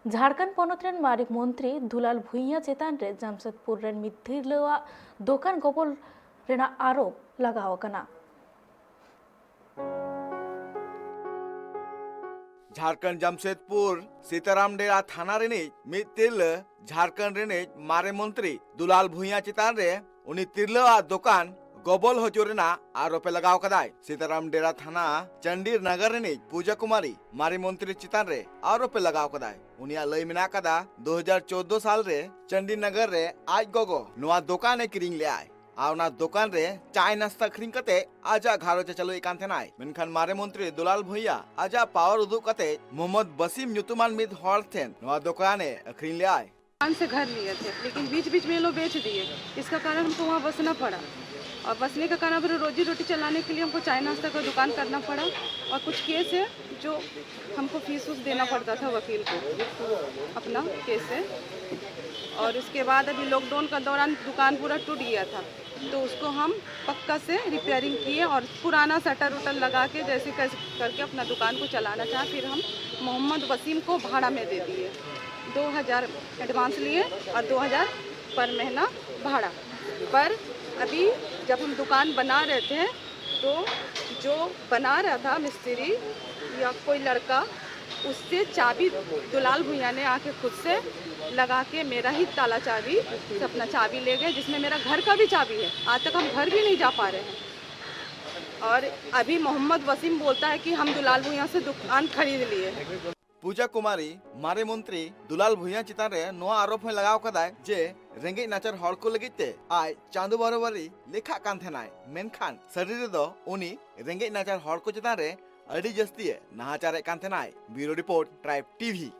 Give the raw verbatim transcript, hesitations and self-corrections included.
ᱡᱷᱟᱲᱠᱷᱚᱸᱰ ᱯᱚᱱᱚᱛ ᱨᱮᱱ ᱢᱟᱨᱮ ᱢᱚᱱᱛᱨᱤ ᱫᱩᱞᱟᱞ ᱵᱷᱩᱸᱭᱟ ᱪᱮᱛᱟᱱ ᱨᱮ ᱡᱟᱢᱥᱮᱫᱽᱯᱩᱨ ᱨᱮᱱ ᱢᱤᱫ ᱛᱤᱨᱞᱟᱹᱣᱟᱜ ᱫᱚᱠᱟᱱ ᱜᱚᱵᱚᱞ ᱨᱮᱱᱟᱜ ᱟᱨᱳᱯ ᱞᱟᱜᱟᱣ ᱟᱠᱟᱱᱟ᱾ ᱡᱷᱟᱲᱠᱷᱚᱸᱰ ᱡᱟᱢᱥᱮᱫᱽᱯᱩᱨ ᱥᱤᱛᱟᱨᱟᱢ ᱰᱮᱨᱟ ᱛᱷᱟᱱᱟ ᱨᱤᱱᱤᱡ ᱢᱤᱫ ᱛᱤᱨᱞᱟᱹ ᱡᱷᱟᱲᱠᱷᱚᱸᱰ ᱨᱤᱱᱤᱡ ᱢᱟᱨᱮ ᱢᱚᱱᱛᱨᱤ ᱫᱩᱞᱟᱞ ᱵᱷᱩᱸᱭᱟ ᱪᱮᱛᱟᱱ ᱨᱮ ᱩᱱᱤ ᱛᱤᱨᱞᱟᱹᱣᱟᱜ ᱫᱚᱠᱟᱱ ᱜᱚᱵᱚᱞ ᱦᱚᱪᱚ ᱨᱮᱱᱟᱜ ᱟᱨᱳᱯ ᱮ ᱞᱟᱜᱟᱣ ᱠᱟᱫᱟᱭ᱾ ᱥᱤᱛᱟᱨᱟᱢ ᱰᱮᱨᱟ ᱛᱷᱟᱱᱟ ᱪᱚᱱᱰᱤᱨ ᱱᱟᱜᱟᱨ ᱨᱤᱱᱤᱡ ᱯᱩᱡᱟ ᱠᱩᱢᱟᱨᱤ ᱢᱟᱨᱮ ᱢᱚᱱᱛᱨᱤ ᱪᱮᱛᱟᱱ ᱨᱮ ᱟᱨᱳᱯ ᱮ ᱞᱟᱜᱟᱣ ᱠᱟᱫᱟᱭ᱾ ᱩᱱᱤᱭᱟᱜ ᱞᱟᱹᱭ ᱢᱮᱱᱟᱜ ᱠᱟᱫᱟ, ᱫᱩ ᱦᱟᱡᱟᱨ ᱪᱳᱫᱽᱫᱳ ᱥᱟᱞ ᱨᱮ ᱪᱚᱱᱰᱤᱨ ᱱᱟᱜᱟᱨ ᱨᱮ ᱟᱡ ᱜᱚᱜᱚ ᱱᱚᱣᱟ ᱫᱚᱠᱟᱱ ᱮ ᱠᱤᱨᱤᱧ ᱞᱮᱫᱟᱭ᱾ ᱟᱨ ᱚᱱᱟ ᱫᱚᱠᱟᱱ ᱨᱮ ᱪᱟᱭ ᱱᱟᱥᱛᱟ ᱟᱹᱠᱷᱨᱤᱧ ᱠᱟᱛᱮ ᱟᱡᱟᱜ ᱜᱷᱟᱨᱚᱸᱡᱽ ᱮ ᱪᱟᱹᱞᱩᱭᱮᱫ ᱠᱟᱱ ᱛᱟᱦᱮᱱᱟᱭ᱾ ᱢᱮᱱᱠᱷᱟᱱ ᱢᱟᱨᱮ ᱢᱚᱱᱛᱨᱤ ᱫᱩᱞᱟᱞ ᱵᱷᱩᱸᱭᱟ ᱟᱡᱟᱜ power ᱩᱫᱩᱜ ᱠᱟᱛᱮ ᱢᱚᱦᱚᱢᱢᱚᱫ ᱵᱟᱥᱤᱢ ᱧᱩᱛᱩᱢᱟᱱ ᱢᱤᱫ ᱦᱚᱲ ᱴᱷᱮᱱ ᱱᱚᱣᱟ ᱫᱚᱠᱟᱱ ᱮ ᱟᱹᱠᱷᱨᱤᱧ ᱞᱮᱫᱟᱭ᱾ दुकान से घर लिए थे, लेकिन बीच बीच में ये लोग बेच दिए। इसका कारण हमको वहाँ बसना पड़ा, और बसने का कारण फिर रोजी रोटी चलाने के लिए हमको चाय नाश्ता का दुकान करना पड़ा, और कुछ केस है जो हमको फीस उस देना पड़ता था वकील को, अपना केस है। और उसके बाद अभी लॉकडाउन का दौरान दुकान पूरा टूट गया था, तो उसको हम पक्का से रिपेयरिंग किए और पुराना शटर उटर लगा के जैसे कैसे करके अपना दुकान को चलाना चाहा। फिर हम मोहम्मद वसीम को भाड़ा में दे दिए, दो हज़ार एडवांस लिए और दो हज़ार पर महीना भाड़ा। पर अभी जब हम दुकान बना रहे थे, तो जो बना रहा था मिस्त्री या कोई लड़का, उससे चाबी दुलाल भुइयां ने आके खुद से लगा के मेरा ही ताला चाबी से अपना चाबी ले गए, जिसमें मेरा घर का भी चाबी है। आज तक हम घर भी नहीं जा पा रहे हैं। और अभी मोहम्मद वसीम बोलता है कि हम दुलाल भुइयां से दुकान खरीद लिए। ᱯᱩᱡᱟ ᱠᱩᱢᱟᱨᱤ ᱢᱟᱨᱮ ᱢᱚᱱᱛᱨᱤ ᱫᱩᱞᱟᱞ ᱵᱷᱩᱸᱭᱟ ᱪᱮᱛᱟᱱ ᱨᱮ ᱱᱚᱣᱟ ᱟᱨᱳᱯ ᱦᱚᱸᱭ ᱞᱟᱜᱟᱣ ᱠᱟᱫᱟᱭ ᱡᱮ ᱨᱮᱸᱜᱮᱡ ᱱᱟᱪᱟᱨ ᱦᱚᱲ ᱠᱚ ᱞᱟᱹᱜᱤᱫ ᱛᱮ ᱟᱡ ᱪᱟᱸᱫᱚ ᱵᱟᱨᱚᱵᱟᱨᱤ ᱞᱮᱠᱷᱟᱜ ᱠᱟᱱ ᱛᱟᱦᱮᱱᱟᱭ, ᱢᱮᱱᱠᱷᱟᱱ ᱥᱟᱹᱨᱤ ᱨᱮᱫᱚ ᱩᱱᱤ ᱨᱮᱸᱜᱮᱡ ᱱᱟᱪᱟᱨ ᱦᱚᱲ ᱠᱚ ᱪᱮᱛᱟᱱ ᱨᱮ ᱟᱹᱰᱤ ᱡᱟᱹᱥᱛᱤᱭᱮ ᱱᱟᱦᱟᱪᱟᱨᱮᱫ ᱠᱟᱱ ᱛᱟᱦᱮᱱᱟᱭ᱾ Bureau Report, Tribe TV᱾